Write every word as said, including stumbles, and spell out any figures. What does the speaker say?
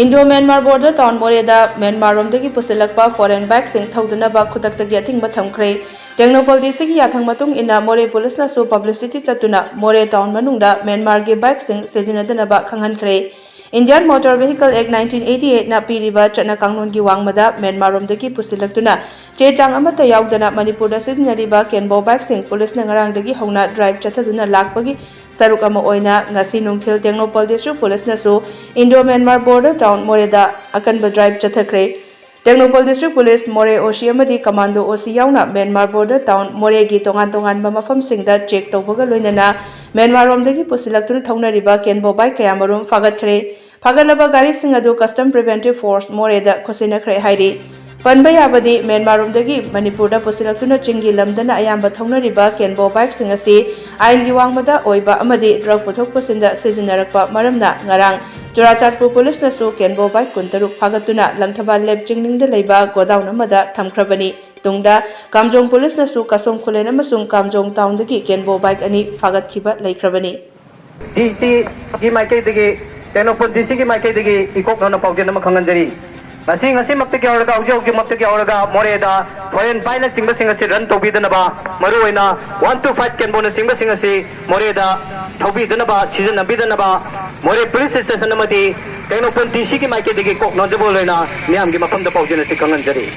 Indo Myanmar border town ꯃꯣꯔꯦꯗ Myanmar ꯔꯣꯝꯗꯒꯤ ꯄꯨꯁꯤꯜꯂꯛꯄ foreign ꯕꯥꯏꯛꯁꯤꯡ ꯊꯧꯗꯅꯕ ꯈꯨꯗꯛꯇꯒꯤ ꯑꯊꯤꯡꯕ ꯊꯝꯈ꯭ꯔꯦ꯫ ꯇꯦꯡꯅꯧꯄꯜ ꯗꯤ ꯁꯤꯒꯤ ꯌꯥꯊꯪ ꯃꯇꯨꯡ ꯏꯟꯅ ꯃꯣꯔꯦ ꯄꯨꯂꯤꯁꯅꯁꯨ ꯄꯕ꯭ꯂꯤꯁꯤꯇꯤ ꯆꯠꯇꯨꯅ ꯃꯣꯔꯦ ꯇꯥꯎꯟ ꯃꯅꯨꯡꯗ ꯃ꯭ꯌꯥꯟꯃꯥꯔꯒꯤ ꯕꯥꯏꯛꯁꯤꯡ ꯁꯤꯖꯤꯟꯅꯗꯅꯕ ꯈꯪꯍꯟꯈ꯭ꯔꯦ꯫ Indian Motor Vehicle Act nineteen eighty eight ꯅ ꯄꯤꯔꯤꯕ ꯆꯠꯅ ꯀꯥꯡꯂꯣꯟꯒꯤ ꯋꯥꯡꯃꯗ ꯃ꯭ꯌꯥꯟꯃꯥꯔ ꯔꯣꯝꯗꯒꯤ ꯄꯨꯁꯤꯜꯂꯛꯇꯨꯅ ꯆꯦ ꯆꯥꯡ ꯑꯃꯠꯇ ꯌꯥꯎꯗꯅ ꯃꯅꯤꯄꯨꯔꯗ ꯁꯤꯖꯤꯟꯅꯔꯤꯕ ꯀꯦꯟꯕꯣ ꯕꯥꯏꯛꯁꯤꯡ ꯄꯨꯂꯤꯁꯅ ꯉꯔꯥꯡꯗꯒꯤ ꯍꯧꯅ ꯗ꯭ꯔꯥꯏꯚ ꯆꯠꯊꯗꯨꯅ ꯂꯥꯛꯄꯒꯤ ꯁꯔꯨꯛ ꯑꯃ ꯑꯣꯏꯅ ꯉꯁꯤ ꯅꯨꯡꯊꯤꯜ ꯇꯦꯡꯅꯧꯄꯜ ꯗꯤꯁꯇ꯭ꯔꯤꯛ ꯄꯨꯂꯤꯁꯅꯁꯨ ꯏꯟꯗꯣ ꯃ꯭ꯌꯥꯟꯃꯥꯔ ꯕꯣꯔꯗꯔ ꯇꯥꯎꯟ ꯃꯣꯔꯦꯗ ꯑꯀꯟꯕ ꯗ꯭ꯔꯥꯏꯚ ꯆꯠꯊꯈ꯭ꯔꯦ꯫ Tengnoupal district police, Moreh O ꯁꯤ ꯑꯃꯗꯤ ꯀꯃꯥꯟꯗꯣ ꯑꯣ ꯁꯤ ꯌꯥꯎꯅ ꯃ꯭ꯌꯥꯟꯃꯥꯔ ꯕꯣꯔꯗꯔ ꯇꯥꯎꯟ ꯃꯣꯔꯦꯒꯤ ꯇꯣꯉꯥꯟ ꯇꯣꯉꯥꯟꯕ ꯃꯐꯝꯁꯤꯡꯗ ꯆꯦꯛ ꯇꯧꯕꯒ ꯂꯣꯏꯅꯅ ꯃ꯭ꯌꯥꯟꯃꯥꯔ ꯔꯣꯝꯗꯒꯤ ꯄꯨꯁꯤꯜꯂꯛꯇꯨꯅ ꯊꯧꯅꯔꯤꯕ ꯀꯦꯟꯕꯣ ꯕꯥꯏꯛ ꯀꯌꯥꯃꯔꯨꯝ ꯐꯥꯒꯠꯈ꯭ꯔꯦ꯫ ꯐꯥꯒꯠꯂꯕ ꯒꯥꯔꯤꯁꯤꯡ ꯑꯗꯨ ꯀꯁꯇꯝ ꯄ꯭ꯔꯤꯚꯦꯟꯇꯤꯚ ꯐꯣꯔꯁ ꯃꯣꯔꯦꯗ ꯈꯨꯠꯁꯤꯟꯅꯈ꯭ꯔꯦ ꯍꯥꯏꯔꯤ꯫ ꯄꯟꯕ ꯌꯥꯕꯗꯤ, ꯃ꯭ꯌꯥꯟꯃꯥꯔ ꯔꯣꯝꯗꯒꯤ ꯃꯅꯤꯄꯨꯔꯗ ꯄꯨꯁꯤꯜꯂꯛꯇꯨꯅ ꯆꯤꯡꯒꯤ ꯂꯝꯗꯅ ꯑꯌꯥꯝꯕ ꯊꯧꯅꯔꯤꯕ ꯀꯦꯟꯕꯣ ꯕꯥꯏꯛꯁꯤꯡ ꯑꯁꯤ ꯑꯥꯏꯟꯒꯤ ꯋꯥꯡꯃꯗ ꯑꯣꯏꯕ ꯑꯃꯗꯤ ꯗ꯭ꯔꯒ ꯄꯨꯊꯣꯛ ꯄꯨꯁꯤꯟꯗ ꯁꯤꯖꯤꯟꯅꯔꯛꯄ ꯃꯔꯝꯅ ꯉꯔꯥꯡ ꯆꯨꯔꯥꯆꯥꯟꯄꯨꯔ ꯄꯨꯂꯤꯁꯅꯁꯨ ꯀꯦꯟꯕꯣ ꯕꯥꯏꯛ ꯀꯨꯟꯇꯔꯨꯛ ꯐꯥꯒꯠꯇꯨꯅ ꯂꯪꯊꯕꯥꯜ ꯂꯦꯞ ꯆꯤꯡꯅꯤꯡꯗ ꯂꯩꯕ ꯒꯣꯗꯥꯎꯟ ꯑꯃꯗ ꯊꯝꯈ꯭ꯔꯕꯅꯤ꯫ ꯇꯨꯡꯗ ꯀꯥꯝꯖꯣꯡ ꯄꯨꯂꯤꯁꯅꯁꯨ ꯀꯁꯣꯝ ꯈꯨꯂꯦꯟ ꯑꯃꯁꯨꯡ ꯀꯥꯝꯖꯣꯡ ꯇꯥꯎꯟꯗꯒꯤ ꯀꯦꯟꯕꯣ ꯕꯥꯏꯛ ꯑꯅꯤ ꯐꯥꯒꯠꯈꯤꯕ ꯂꯩꯈ꯭ꯔꯕꯅꯤ꯫ ꯗꯤ ꯁꯤꯒꯤ ꯃꯥꯏꯀꯩꯗꯒꯤ, ꯇꯦꯡꯅꯧꯄꯜ ꯗꯤ ꯁꯤꯒꯤ ꯃꯥꯏꯀꯩꯗꯒꯤ ꯏꯀꯣꯛꯅꯅ ꯄꯥꯎꯖꯦꯜ ꯑꯃ ꯈꯪꯍꯟꯖꯔꯤ꯫ ꯉꯁꯤ, ꯉꯁꯤꯃꯛꯇꯒꯤ ꯍꯧꯔꯒ, ꯍꯧꯖꯤꯛ ꯍꯧꯖꯤꯛꯃꯛꯇꯒꯤ ꯍꯧꯔꯒ ꯃꯣꯔꯦꯗ ꯐꯣꯔꯦꯟ ꯕꯥꯏꯛꯅꯆꯤꯡꯕꯁꯤꯡ ꯑꯁꯤ ꯔꯟ ꯇꯧꯕꯤꯗꯅꯕ, ꯃꯔꯨꯑꯣꯏꯅ ꯋꯥꯟ ꯇꯨ ꯐꯥꯏꯚ ꯀꯦꯟꯕꯣꯅꯆꯤꯡꯕꯁꯤꯡ ꯑꯁꯤ ꯃꯣꯔꯦꯗ ꯊꯧꯕꯤꯗꯅꯕ, ꯁꯤꯖꯤꯟꯅꯕꯤꯗꯅꯕ ꯃꯣꯔꯦ ꯄꯨꯂꯤꯁ ꯁ꯭ꯇꯦꯁꯟ ꯑꯃꯗꯤ ꯇꯦꯡꯅꯧꯄꯜ ꯗꯤ ꯁꯤꯒꯤ ꯃꯥꯏꯀꯩꯗꯒꯤ ꯀꯣꯛ ꯅꯣꯟꯖꯕ ꯑꯣꯏꯅ ꯃꯤꯌꯥꯝꯒꯤ ꯃꯐꯝꯗ ꯄꯥꯎꯖꯦꯜ ꯑꯁꯤ ꯈꯪꯍꯟꯖꯔꯤ꯫